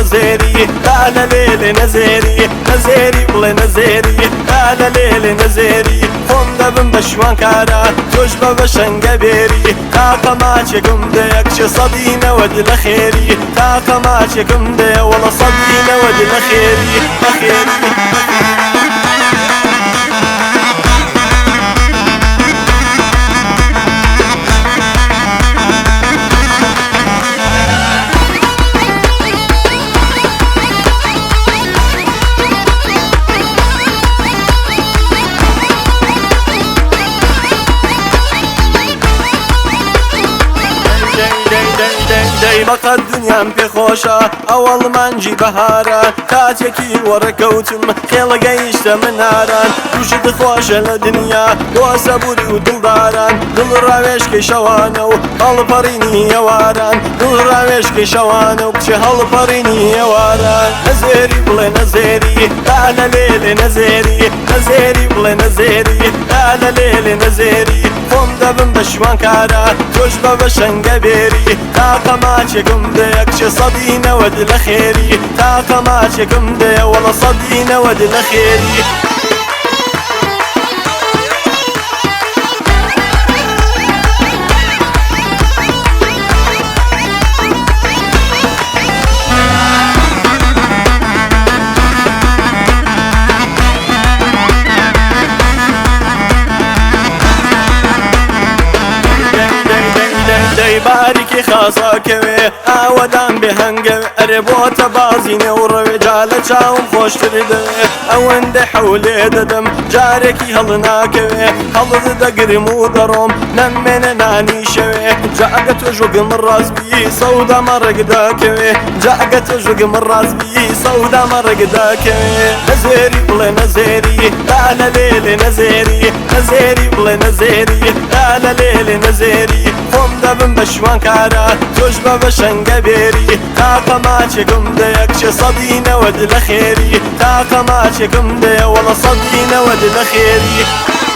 نەزێری تا لە لێلێ نەزێری نەزێری بڵێ نەزێری تا لە لێلێ نەزێری خۆم دەبم بە شوانکارە تۆش بە بەشەنگە بێری تاقە ماچێکم دەیە کچێ 190 لە خێری تاقە ماچێکم دەیە وەڵە 190 لە خێری لە خێری. دەی بەقەت دنیام پێخۆشە ئەوەڵ مانجی بەهارە کاتێکی وەڕەکەوتم خێڵەگەیشتە مناران تووشت خۆشە لە دنیا بۆ سەبوری و دڵداران دڵ ڕاوێشکەی شەوانە و هەڵپەڕینی ئێواران دڵ ڕاوێشکەی شەوانە و کچێ هەڵپەڕینی ئێواران نەزێری بڵێ نەزێری تا لە لێلێ نەزێری نەزێری بڵێ نەزێری تا لە لێلێ نەزێری خۆم دەبم بە شوانکارە تۆش بە بەشەنگە بێری تاقە ماچێکم دەیە کچێ 190 لە خێری تاقە ماچێکم دەیە وەڵە 190 لە خێری. دەی باریکی خاساکەوێ ئاوەدان بێ هەنگەوێ ئەرێ بۆتە بازی نێوڕەوێ جا لە چاوم خۆشتر دەوێ ئەوەندە حەولێ دەدەم جارێکی هەڵ ناکەوێ هەڵت دەگرم و دەڕۆم نەمێنە نانیشەوێ جا ئەگە تۆ ژوگم ڕاستبی سەودا مەڕێک دەکەوێ جا ئەگە تۆ ژوگم ڕاستبی سەودا مەڕێک دەکەوێ نەزێری بڵێ نەزێری تا لە لێلێ نەزێری نەزێری بڵێ نەزێری تا لە لێلێ نەزێری خۆم دەبم بە شوانکارە تۆش بە بەشەنگە بێری تاقە ماچێکم دەیە کچێ 190 لە خێری تاقە ماچێکم دەیە وەڵە 190 لە خێری.